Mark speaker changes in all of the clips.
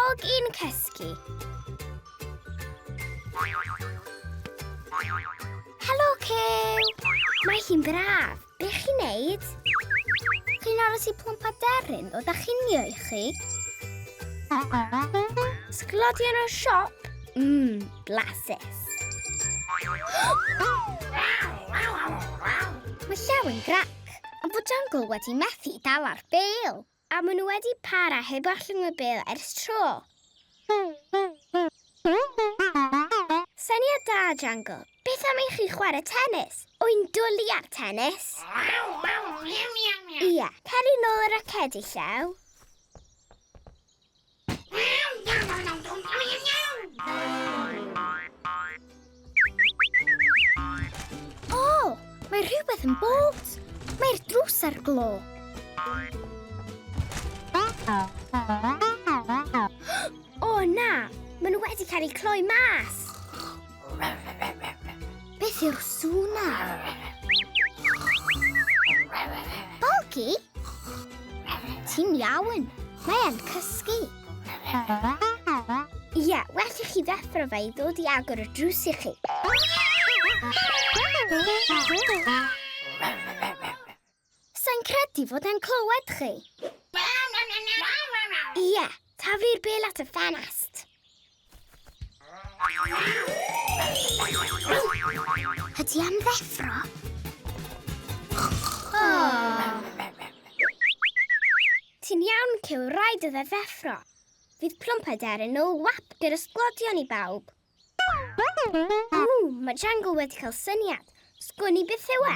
Speaker 1: Bolgi'n cysgu. Helo, Cyw! Mae hi'n braf. Be chi'n neud? Chi'n aros i plwmp aderyn ddod â chinio i chi? Sglodion o'r siop? Mmm, blasus. Mae Llew yn grac, ond fod Jungle wedi methu dal ar bêl. A maen nhw wedi para heb ollwng y bêl ers tro. Syniad da, Jungle. Beth am i chi chwarae tennis? Wy'n dwlu ar tennis. Ia, cer i nôl y racedi, Llew. O, mae rhywbeth yn bod. Mae'r drws ar glo. O na, maen nhw wedi cael eu cloi mas. Beth yw'r sŵn na? Bolgi? Ti'n iawn. Mae e'n cysgu. Ie, well i chi ddeffro fe i ddod i agor y drws i chi. Sa'n credu fod e'n clywed chi. Ie, taflu'r bêl at y ffenest. Ydy am ddeffro? Oh. Ti'n iawn, Cyw, rhaid iddo ddeffro. Fydd plwmp aderyn nôl wap gyda sglodion i bawb. Ww, mae Jungle wedi cael syniad. Sgwn i beth yw e.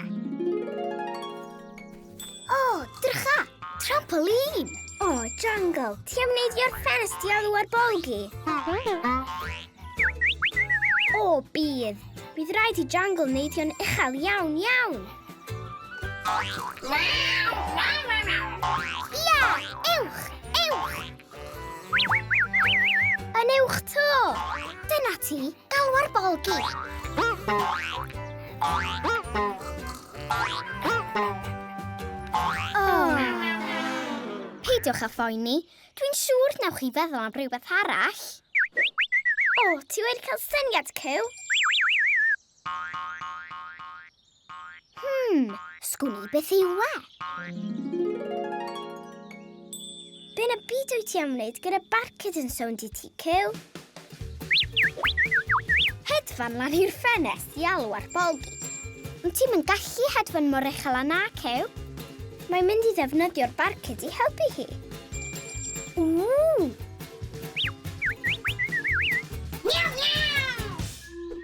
Speaker 1: O, oh, drycha! Trampolin! O, oh, Jungle, ti am wneud i'r ffenest i alw ar bolgi? O, oh, bydd. Bydd rhaid i Jungle neidio'n uchel iawn, iawn. Ia, uwch, uwch! Yn uwch to! Dyna ti, galw ar bolgi. Oh. Peidiwch â phoeni, dwi'n siŵr newch chi feddwl am rhywbeth arall. O, oh, ti wedi cael syniad, Cyw? Hmm, sgwn i beth yw e? Be yn y byd wyt ti am wneud gyda barcud yn sownd i ti, Cyw? Hedfan lan i'r ffenest i alw ar Bolgi. Ond ti'm yn gallu hedfan mor uchel â na, Cyw. Mae'n mynd i ddefnyddio'r barcud i helpu hi. Ww!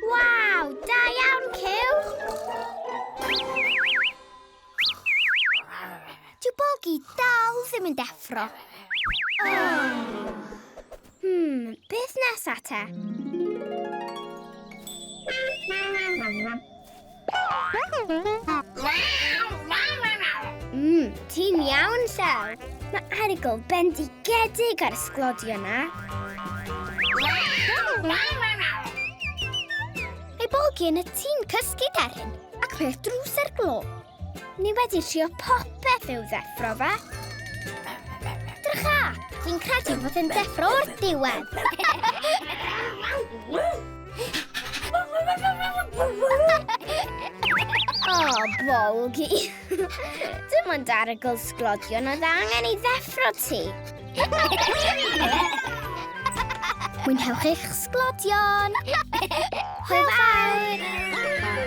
Speaker 1: Waw, da iawn, Cyw! Dyw Bogi dal ddim yn deffro. Oh. Hmm, beth nesa te? Ti'n iawn, Llew. Mae arogl bendigedig ar y sglodion 'na. Mae Bolgi yn y tŷ'n cysgu deryn, ac mae'r drws ar glo. Ni wedi trio popeth i'w ddeffro fe. Drycha, fi'n credu fod yn deffro o'r diwedd. O, oh, Bolgi. Dim ond arogl sglodion oedd angen i ddeffro ti. Mwynhewch eich sglodion! Hwyl fawr!